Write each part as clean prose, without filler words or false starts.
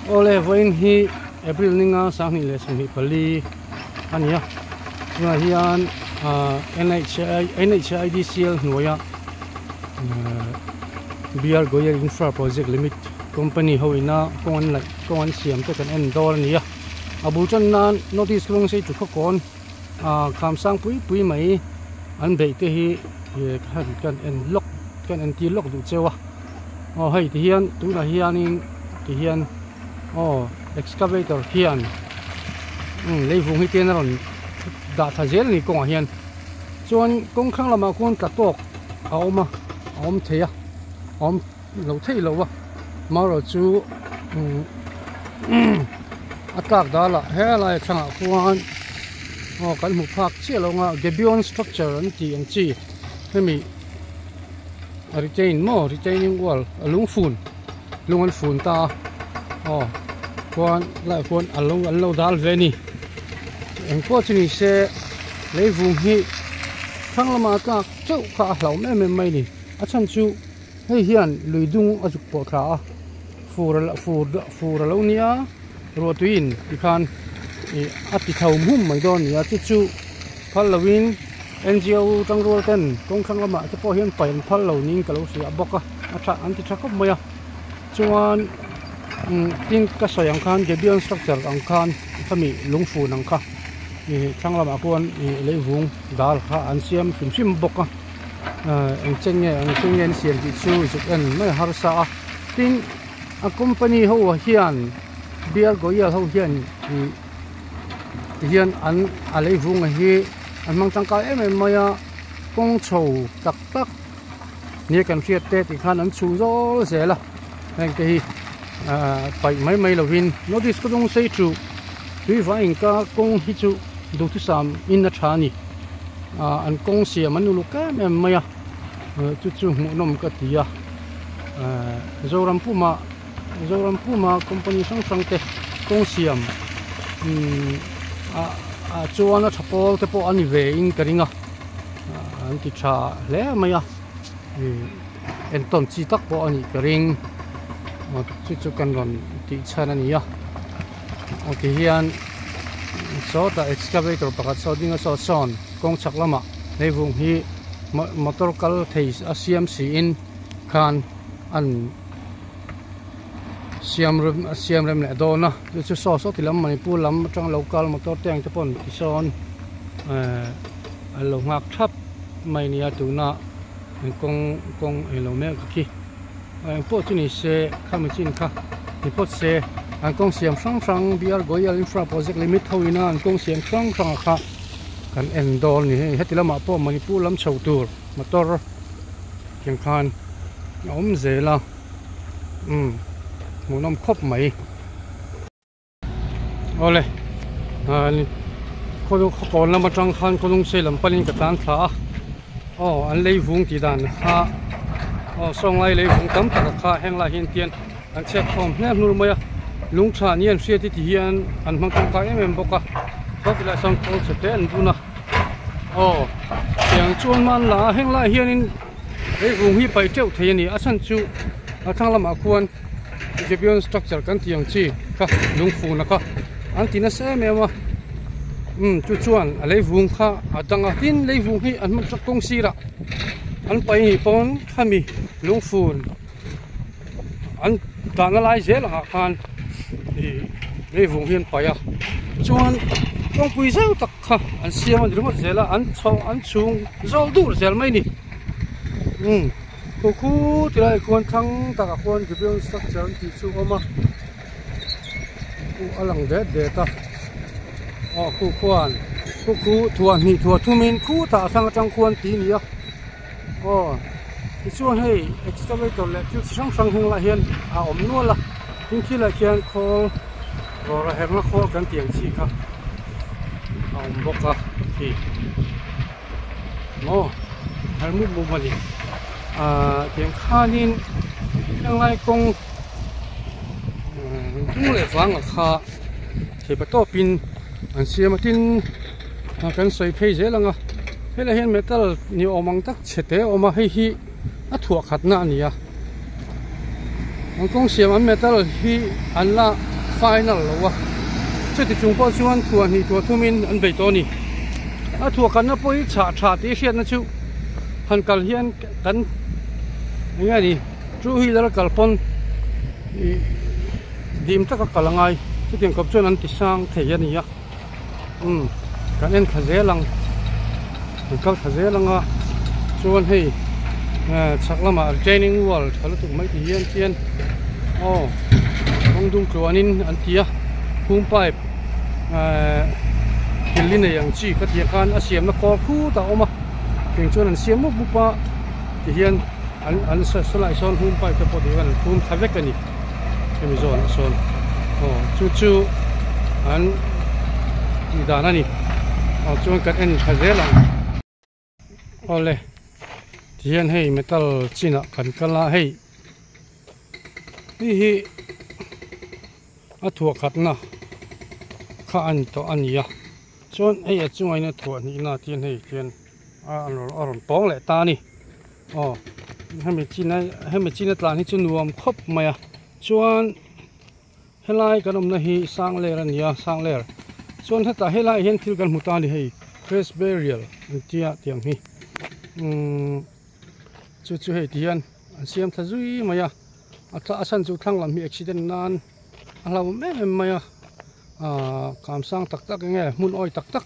Awle vawiin hi April ninga 2024 a ni a tunah hian ah NHIDCL hnuaia BR Goyal Infra Project Limit company ho ina kawng an laih kawng an siam te kan en dawn a ni a a bul tan nan notice rawng sei chu khawkawn ah kham sang pui pui mai an beih te hi kan en lawk kan entir lawk duh cheu a. Aw hei ti hian tunah hianin ti hian aw excavator khian umm leivung hi te a rawn dah thla zel a ni kawngah hian chuan kawng thlang lamah khuan tla tawk a awm a a awm thei a a awm lo thei lo a marawh chu umm a tlak dalah helai thlangah khuan aw kan hmu phak chiah lo ang a gabion structure an tih ang chi hemi. A retain maw retaining wall a lung fun lung an fun ta a aw khuan lai khuan a lo an lo dal ve a ni engpawh chu ni se leivung hi thlang lamah tlak teuh kha a hlauhawm em em mai a ni a chhan chu hei hian lui dung a zuk pawh thla a fur fur fur a lo nia ruahtuiin tikhan ih a ti tho hmum mai dawn a ni a chu chu phal lovin. NGO tangrual ten kawng thlang lamah te pawh hian paih an phal lo niin ka lo hria bawk a a tha an ti tha khawp mai a chuan umm tin ka sawi ang khan gabion structure ang khan khami lungfun ang kha ih thlang lamah khuan ih leivung dal kha an siam hrim hrim bawk a ah eng chen nge eng chen nge an siam tih chu zuk en mai a harsa a tin a company ho hian bial goyal ho hian ih tihian an a leivung hi. An hmang tangkai em em mai a kawng chho tak tak nia kan hriat te tih khan an chhu zawl zel a heng te hi ahh paih mai mai lovin notice ka dawng sei thu tui vang inka kawng hi chu duhthusam in a tha a ni ahh an kawng siam an uluk em em mai a chu chu hmuhnawm ka ti a ahh Zoram puma Zoram puma company hrang hrang te kawng siam umm ah ah chuan a tha pawl te pawh a ni ve in ka ring a an ti tha hle mai a ih entawn chi tak pawh a nih ka ring aw chu chu kan rawn tih chhan a ni a aw ti hian sawtah excavator pakhat saw ding a saw sawn kawng chhak lamah leivung hi motor kal thei a siam siin khan an. Siam rem a siam rem leh dawn a chu chu saw saw ti lam manipur lam atang lo kal motor te ang te pawh an ti sawn ehh an lo nghak thap mai nia tuna kawng kawng englo mek a khi engpawh chu ni se khami chin kha ni phawt se an kawng siam hrang hrang B R Goyal infra project limit ho ina an kawng siam hrang hrang a kha kan en dawn a ni hei heti lamah pawh manipur lam chho tur motor tiang khan a awm zel a umm hmuhnawm khawp mai awle khaw kawn lam atang khan kawlung sei lam panin ka tlan thla a aw an lei vung tih dan kha aw sawnglai lei vung tam tak a kha heng lai hian tian an chhiat khawm hnem hnur mai a lung tha ni an hriat hi ti hian an hmang tangkai em em bawk a saw tilai sawn khawl chhe te an bun a aw tiang chuan man la a heng lai hianin. Hei vung hi paih teuh thei a ni a chhan chu a thlang lamah khuan gabion structure kan tih ang chi kha lungfuna kha an ti nasa em em a umm chu chuan a leivung kha a dang a tin leivung hi an hman tawk kawng sirah an paih anih pawn khami lungfun an dahna lai zel angah khan ih leivung hi an paih a chuan kawngpui zau tak. Kha an siam a ni ringawt zel a an chho an chhung zawl dur zel mai ni umm khu khu ti lai khuan thlang takah khuan gibeon structure an tih chu a awm a a lang det det a aw khu khuan khu khu thuah hnih thuah thumin khutah a thlang atang khuan tih a ni a aw tichuan hei excavator leh thil chi hrang hrang heng lah hian a awm nual a tin thilah khian khawl rawra herna khawl kan tih ang chi kha. A awm bawk a khi maw her mup mup a ni ahh tiang khanin henglai kawng dung leh vang ah kha theipa tawpin an siam a tin kan sawi phei zel ang a helaiah hian metal ni awm ang tak chhe te a awm a hei hi a thuah khatna a ni a an kawng siam an metal hi an la. final lo a chuti chung pawh chuan thuah hnih thuah thumin an bei tawh a ni a thuah khatna pawh hi chhah tha tih hriatna chu han kal hian kan eng nge ni two wheeler a kal pawn ih dim taka kal a ngai chutiang khawp chuan an ti sang thei a ni a umm kan en thla zel ang kan kal thla zel ang a chuan hei eh chhak lamah retaining wall tha lutuk mai ti hian chian aw kawng dum tluanin an ti a phum pipe eh thil li nei ang chi ka tih khan a siamna kawr khutah a awm a tiang chuan an siam mup mup a tihian an an saw lai sawn hum pipe te pawh tihian an phum thla vek a ni. Hemi zawnah sawn aw chu chu an tih dan a ni aw chuan kan en tha zel ang awle tihian hei metal chinah kan kal a hei hei hi a thuah khatna kha a ni tawh a ni a chuan hei a chungah hian a thuah hnihna tihian hei tihian a rawn tawng leh ta a ni. Aw hemi china hemi china tlan hi chu nuam khawp mai a chuan helai kan awmna hi sangler a ni a sangler chuan hetah helai ah hian thil kan hmu ta a ni hei crash burial an tia tiang hi umm chu chu hei ti hian an siam thla zui mai a a a chhan chu thlang lam hi accident nan a hlauhawm em em mai a ahh kam sang tak tak enge hmun awi tak tak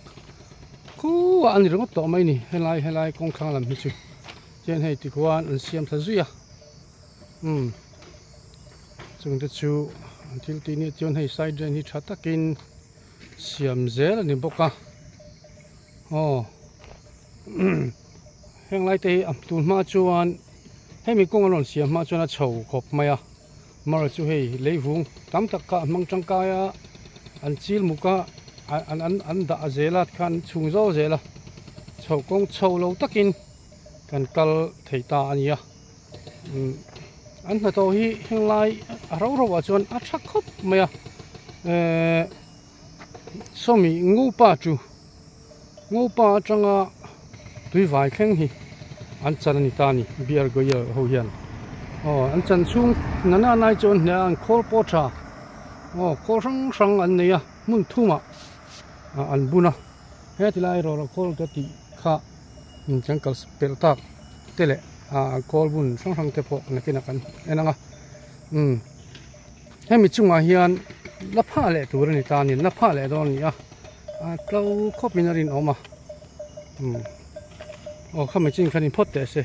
khuah a ni ringawt tawh mai a ni helai helai kawng thlang lam hi chu chuan hei tikhuan an siam thla zui a umm chung te chu an thil tih nia chuan hei side drain hi tha takin siam zel a ni bawk a aw heng lai te hi a tun hma chuan hemi kawng an rawn siam hma chuan a chho khawp mai a. Mar chu hei leivung tam tak kha a hmang tangkai a, an chil muk a, an an an dah zel a tikhan an chhung zo zel a, chho kawng chho lo takin kan kal thei ta a ni a, umm an hnathawh hi henglai a ro ro ah chuan a tha khawp mai a, ehh sawmi ngupa chu ngupa atanga tui vai thleng hi an chan a ni ta a ni beer goyal ho hian aw an chan chhung nana nai chu an hne a an khawl pawh tha aw khawl hrang hrang an nei a hmun thumah ah an bun a heti lai erawh lo khawl ka tih kha kan kal pelh tak te leh ah an khawl bun hrang hrang te pawh nakinah kan en ang a umm hemi chungah hian la phah leh tur a ni ta a ni la phah leh dawn a ni a a tlo khawpin a rinawm a umm aw khami chin khan in phawt teh se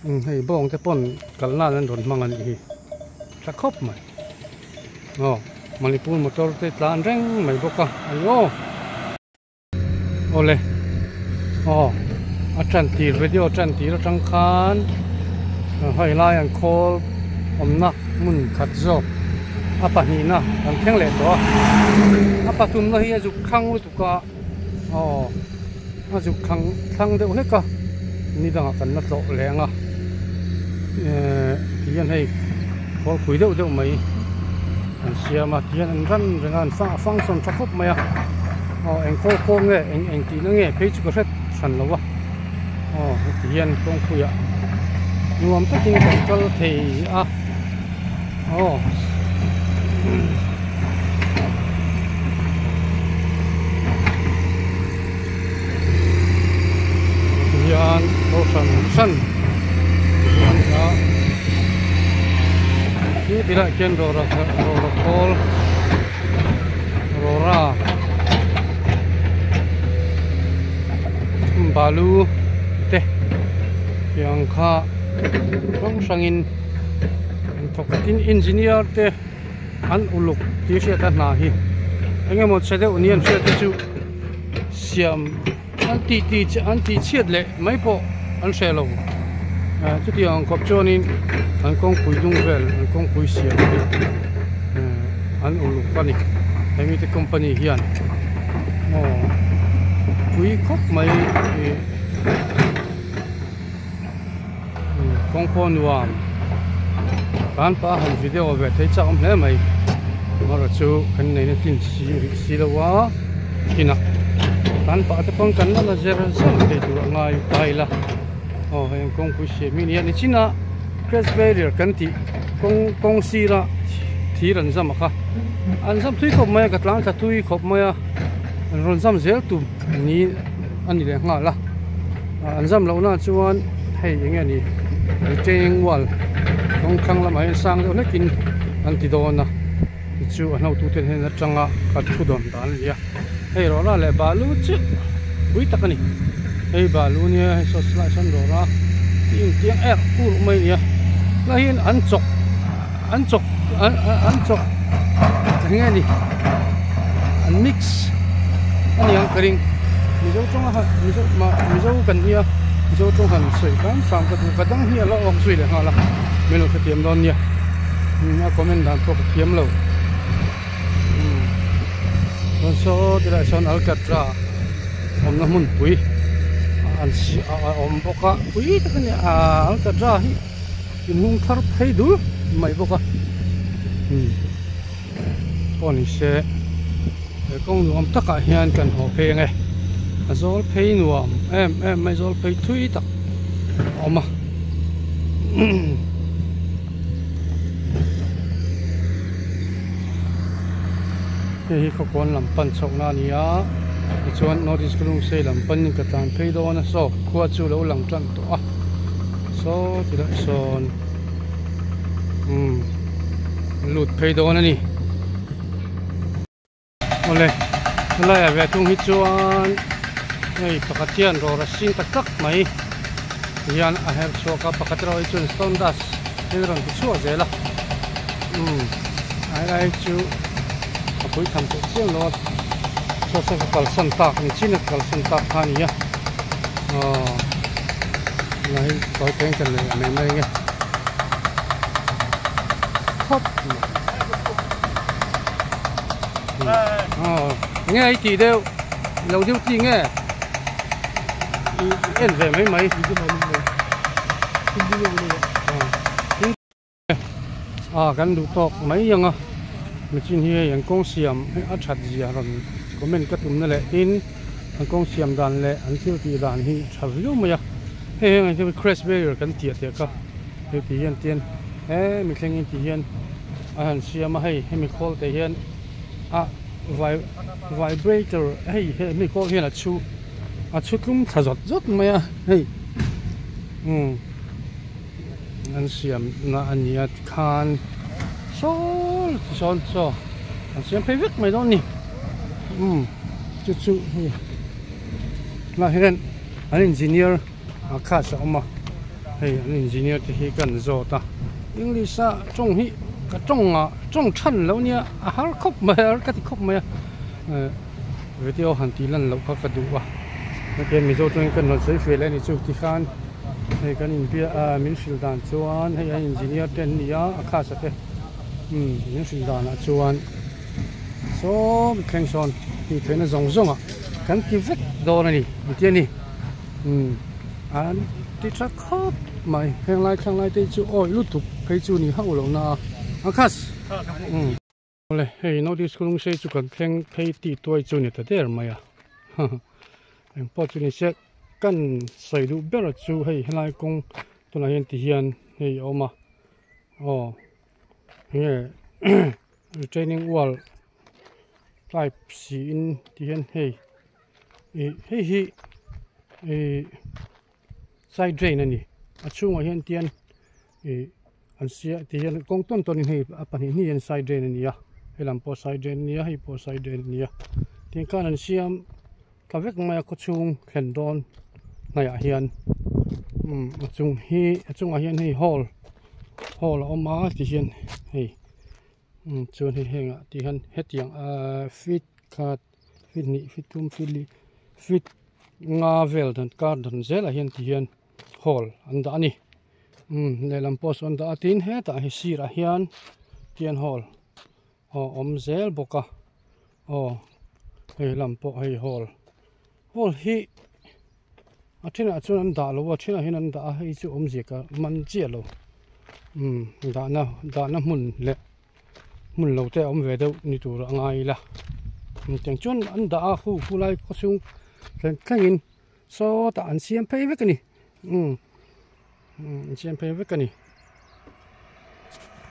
umm hei bawng te pawn kal nan an rawn hmang a nih hi tha khawp mai aw manipur motor te tlan reng mai bawk a ani aw. Awle aw a tan tir video tan tir atang khan hei lai an khawl awmna hmun khat zawk a pahnihna kan thleng leh tawh a a pathumna hi a zuk thlang lutuk a aw a zuk thlang thlang deuh hlek a ni dangah kan la tlawh leh ang a ehh tihian hei khawl phui deuh deuh mai an siam a tihian an ran reng a an function tha khawp mai a aw eng khawl khawl nge eng eng tihna nge phei chu ka hre hran lo a aw heti hian kawngpuiah nuam takin kan kal thei a aw. Hian ko hran hran a ni a khi tilaiah khian rora rora khawl rora balu te tiang kha hrang hrangin an thawk a tin engineer te an uluk tih hriat a hna hi eng emaw che deuh ni an hriat te chu siam an tih tih an tih chhiat leh mai pawh an hreh lo eh chutiang ang khawp chuanin an kawngpui dung vel an kawngpui siam hi eh an uluk a ni hemi te company hian aw pui khawp mai ih kawng pawh nuam tan pah a han video ve thei chak awm hle mai amaherawh chu kan neihna tlin si rih si lo a inah tan pah te pawn kan la la zer zer thei tur a ngai ta ila aw hei an kawngpui siam hi a ni a nichinah crash barrier kan tih kawng kawng sira. Thir an zam a kha an zam thui khawp mai a ka tlang thla thui khawp mai a an rawn zam zel tum ni a ni leh nghal a an zam loh na chuan hei eng nge ni retaining wall kawng thlang lamah hian sang deuh hlek in an ti dawn a tichu a hnotu te hnen atanga kan thu dawn dan a ni a hei rawra leh balu chiah pui tak a ni hei balu nia hei saw lai sawn rawra tih intiang erh urh mai a ni a tunah hian an chawk. An chawk an chawk eng nge ni an mix a ni ang ka ring mizo tawng a han mizo mah mizo kan nia mizo tawng han sawi hram hram ka duh ka dang hi a la awk zui leh nghal a min lo hrethiam dawn nia a comment dan pawh ka thiam lo umm chuan saw tilaiah sawn alkatra awmna hmunpui an a awm bawk a pui tak a ni a alkatra hi. Inhung thar phei dul mai bawk a pawh ni se he kawng nuam takah hian kan haw phei ang e a zawl phei nuam em em mai zawl phei thui tak a awm a hei hi khawkawn lam pan chhohna a ni a tichuan north east lungsei lam panin ka tlan phei dawn a saw khua chu lo lang tan tawh a. Saw ti lah sawn umm lut phei dawn a ni awle helai ah ve thung hi chuan hei pakhat hian rawra sin tak tak mai hian a her chhuak a pakhat erawh hi chuan stone dust thil rawn ti chhuak zel a umm a helai hi chu a pui tham teh chiam lo a saw saw ka kalsan tak ni chin a kalsan tak kha a ni a aw. Tunah hi tawi peng kan nei mai mai nge khawp mai aw nge i tih deuh lo deuh chi nge i en ve mai mai a kan duh tawk mai ang a machine hi hei an kawng siam hi a that zia rawn comment ka tumna leh tin an kawng siam dan leh an thil tih dan hi a tha viau mai a hei heng ang hian crash barrier kan tih teh kha hei ti hian tin he mi thleng in ti hian a han siam a hei hemi khawl te hian a vibrator hei hemi khawl hian a chhu a chhu tlum thla zawt zawt mai a hei umm. An siam na a ni a tikhan saw tisawn saw an siam phei vek mai dawn a ni umm chu chu hei tunah hian an engineer a class a awm a hei an engineer te hi ka an zawt a english a tawng hi ka tawng ah tawng than lo nia a har khawp mai a ka ti khawp mai a eh video han tih lan loh kha ka duh a hetiang mizo tawngin ka rawn sawi fel a ni chu tikhan. Hei kan inbia a min hrilh dan chuan hei a engineer te an ni a a khasa te umm min hrilh danah chuan sawm thleng sawn tih theihna zawng zawng ah kan ti vek dawn a ni an ti a ni umm an ti tha khawp mai heng lai thlang lai te hi chu awi lutuk phei chu ni hauh loh na a a khas umm. Awle hei notice kawng sei chu kan thleng phei tih tuai chu ni ta der mai a engpawh chu ni se kan sawi duh ber chu hei helai kawng tunah hian ti hian hei a awm a aw enge retaining wall type siin ti hian hei ih hei hi ih side drain a ni a chhungah hian tian ih an sia ti hian kawng tawn tawn in hei a pahnih hnih hian side drain a ni a helam pawh side drain a ni a hei pawh side drain a ni a tin khan an siam ta vek mai a khawchhung thlen dawn hnaih ah hian umm a chung hi a chungah hian hei hall hall a awm a ti hian hei umm chuan hei hengah ti hian hetiang ahh feet khat feet hnih feet thum feet li feet nga vel dan kar dan zelah hian ti hian hall an dah a ni umm lehlam pawh sawn dah a tin hetah hi sirah hian tian hall aw awm zel bawk a aw hei lam pawh hei hall hall hi a thenah chuan an dah lo a thenah hian an dah a hei chu awmzia ka man chiah lo umm dahna dahna hmun leh hmun lo te a awm ve deuh ni tur a ngai ila tiang chuan an dah a hu hu lai khaw chhung thleng thlengin sawtah an siam phei vek a ni umm an siam phei vek a ni.